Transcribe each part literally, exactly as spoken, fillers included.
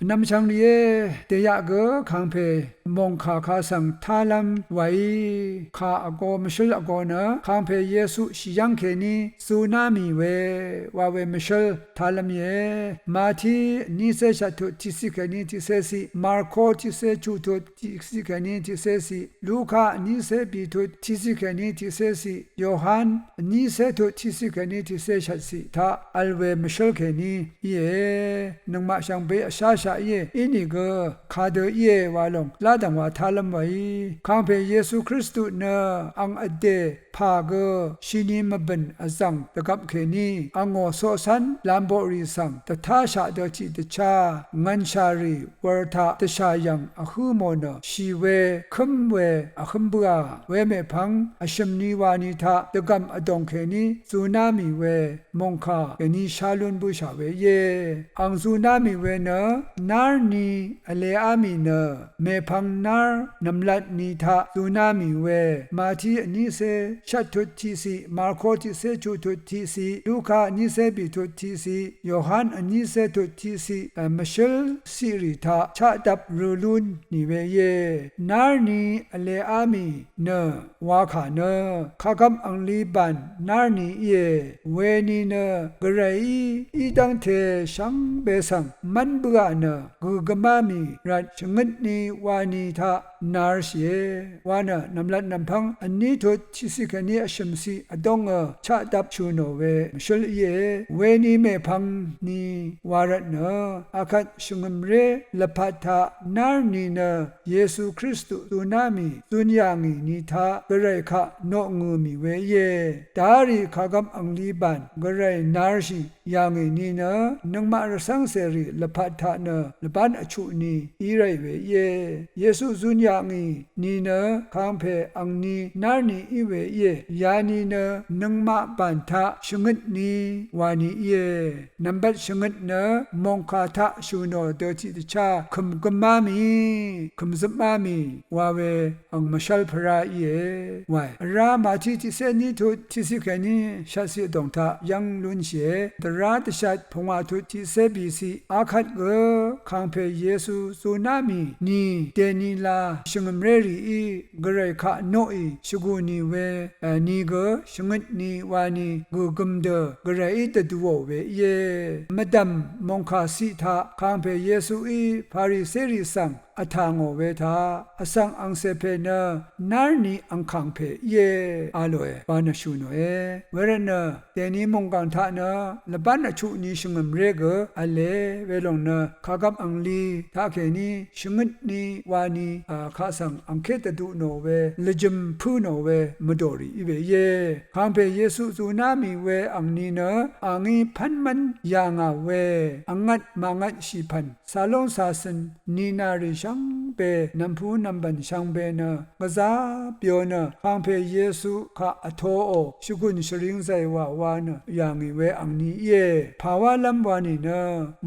Nv̀mshv̀ng rìé, dèyaq gø kàngpè mòngkà kaq svng tálv́m wàí kà vgō mvshǿl vgō nø kàngpè Yesu shì yv́ng kèní zuná mì we wa we mvshǿl tálv́m íe. Mati vnícé shvttut tiqciq kèní tiqcéciq, Marko tiqcé chuqtut tiqciq kèní tiqcéciq, Luka vnícé bìtut tiqciq kèní tiqcéciq, Yohan vnícé tut tiqciq kèní tiqcé shvtciq taq vl we mvshǿl kèní íe. Nøngmaq shvngbe vsháshaq íe, inìgø kadø íe wa lòng ládv̀ng wa tálv́m wàí, kàngpè Yesu Kristu nø ang vdè pà gø shini mvbø̀n vzv̀ng dvgvp kèní angò coqcv́n lamboqrì svng dvtáshaq dø tiqdvchá ngv̀nshà rì wur taq dvshà yv̀ng vhǿ mò nø shì we kǿm we vhǿm bǿà, we mèpvng vshø̀m ni wani taq dvgv̀m vdòng kèní zuná mì we mòngkà kèní shá lún bǿshà we íe. Ang zuná mì we nø nár ni vleá mì nø mèpvng nár nv̀mlat ni taq zuná mì we, Mati vnícé shvttut tiqciq, Marko tiqcé chuqtut tiqciq, Luka vnícé bìtut tiqciq, Yohan vnícé tut tiqciq, mvshǿl ciqrì taq chaqdvp rø lún nì we íe. Nár ni vleá mì nø wakà nø kàgvp angli bàn nár ni íe. Weni nø Gvrayí í dv́ngte shvngbe svng mv́n bǿà nø gø̀gømá mì rvt shvngøt ni wani taq narshìe wa nø nv̀mlat nv̀mpv́ng vní tut tiqciq kèní vshø̀mciq vdóngø chaqdvp shø̀ nò we mvshǿl íe. Weni mèpvng ni wa rvtnø akvt shvngø̀mré lvpat taq nár ni nø Yesu Kristu zuná mì zun yà ngì ni taq Gvray kaq noq ngø̀ mì we íe. Darì kàgvp angli bàn Gvray narshì yà ngì ni nø nøngmaq rvcv́ngcèrì lvpat taq nø lvbán vchuq ni í ráì we íe. Yesu zun yà ngì ni nø kàngpè angni nár ni í we íe. Yani nø nøngmaq bàn taq shvngøt ni wani íe. Nv̀mbat shvngøt nø mòngkà taq shø̀ nò dø tiqdvchá kø̀m gømá mì, kø̀m zøpmá mì wa we ang mvshv́l pvrá íe wae. Vrá Mati tiqcé ní tut tiqciq kèní shvtciq vdòng taq yv́ng lúnshìe. Dvrá dvshat pungwà tut tiqcé bìciq akvt gø kàngpè Yesu zuná mì ni dèni la shvngø̀mré rìí Gvray kaq noqì shvgù nì we, e, ni gø shvngøt ni wani gø̀gøm dø Gvrayí dvdùò we íe. Mvdv̀m mòngkà ciq taq kàngpè Yesuí Farisérì svng vtà ngò we taq vsvng angcè pè nø nár ni angkàng pè íe a lòe wa nø shù nòe. Wervtnø dèni mònggàng taq nø lvbán vchuq ni shvngø̀mré gø v̄le welòng nø kàgvp angli taqkèní shvngøt ni wani, a, kaq svng angké dvdu nò we lvjø̀m pǿ nò we mvdòrì í we íe. Kàngpè Yesu zuná mì we angni nø a ngí pv́n mv́n yà ngà we vngvt màngvtshì pv̀n calóng cacøn ninarì shvngbe nv̀mpú nv̀mbv̀n shvngbe nø gvzá byo nø kàngpè Yesu kaq vtoò shvgùn shvring zàywà wa nø yà ngì we angni íe. Pàwálv́m wa nìnø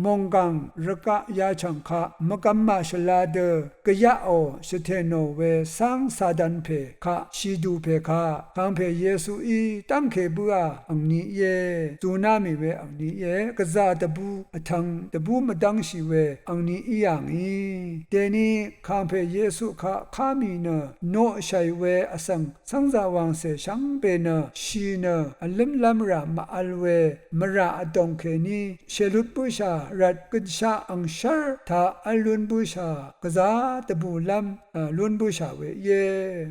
mònggàng rvgaq yachv̀ng kaq mvgvm màshvla dø gvyaqò shvtè nò we cáng Satan pè kaq shìdù pè kaq kàngpè Yesuí dv́ngke bǿà angni íe. Zuná mì we angni íe. Gvzà dvbù vtvng dvbù mvdv́ngshì we angni í yà ngì. Dèni kàngpè Yesu kaq ká mì nø noqshàì we vsvng cv́ngzà wàngcè shvngbe nø shì nø vlǿmlv́m rà màvl we mvrà vdòng kèní shèlut bǿshà rvt gønshaq angshv́r taq v́l lún bǿshà gvzá dvbùlv́m, a, lún bǿshà we íe.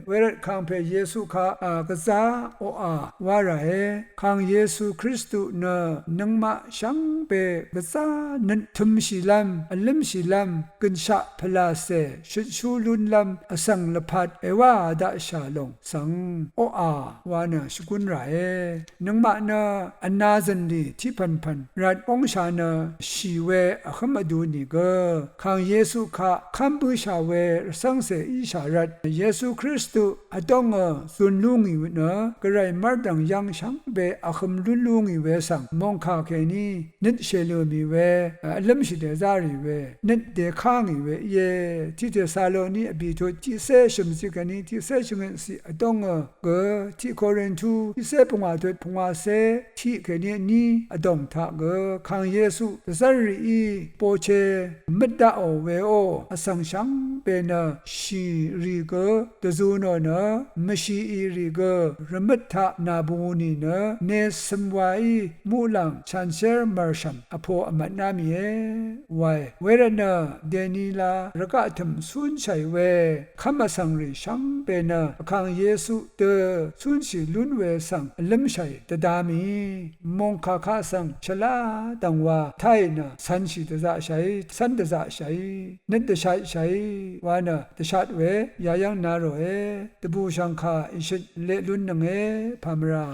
Wervt kàngpè Yesu kaq, a, gvzá oqà wá ràe. Kàng Yesu Kristu nø nøngmaq shvngbe gvzá nøt tø̄mshìlv́m vlǿmshìlv́m gønshaq pvlàcè shøtshú lúnlv́m vsvng lvpat èwáā daqshà lòng svng oqà wa nø shvgún ràe. Nøngmaq nø vnā zø̀nlì tiqpv̀npv̀n rvt óngshà nø shì we vhǿm vdu nìgø kàng Yesu kaq kv́m bǿshà we rvcv́ngcè íshà rvt Yesu Kristu vdóngø zun lú ngì nø gvray mv́rdv̀ng yv́ng shvngbe vhøm lún lú ngì we svng mòngkà kèní nøt shèlø̀ mì we, vlǿmshì dèzá rì we nøt dèká ngì we íe. tiq Tesaloni vbìtut tiqcé shø̀mciq kèní tiqcé shvngøtciq vdóngø gø, tiq Korintu tiqcé pungwàtut pungwàcé tiq kèní vní vdòng taq gø, Vkàng Yesu dvzv́r rìí boche møt daqò weó, vsvng shvngbe nø shì rì gø dvzu nò nø, mvshìì rì gø rvmøt taq nàbu nìnø, ne cøm waí muqlàng shanshér mv̀rshv̀m vpo vmvtná mìe wae. Wervtnø dènila rvgaq tø̀m cúnshàì we kv́m vsvng rì shvngbe nø Vkàng Yesu dø cúnshì lún we svng vlǿmshàì dvda mì, mòngkà kaq svng shvlá dv̀ngwa táì nø cv̄nshì dvzaqshàí, cv́n dvzaqshàí, nøt dvshatshàí wa nø dvshat we yayv́ng na ròe. Dvbùshv̀ngkà ìshøt leq lúnnønge pàmvrà.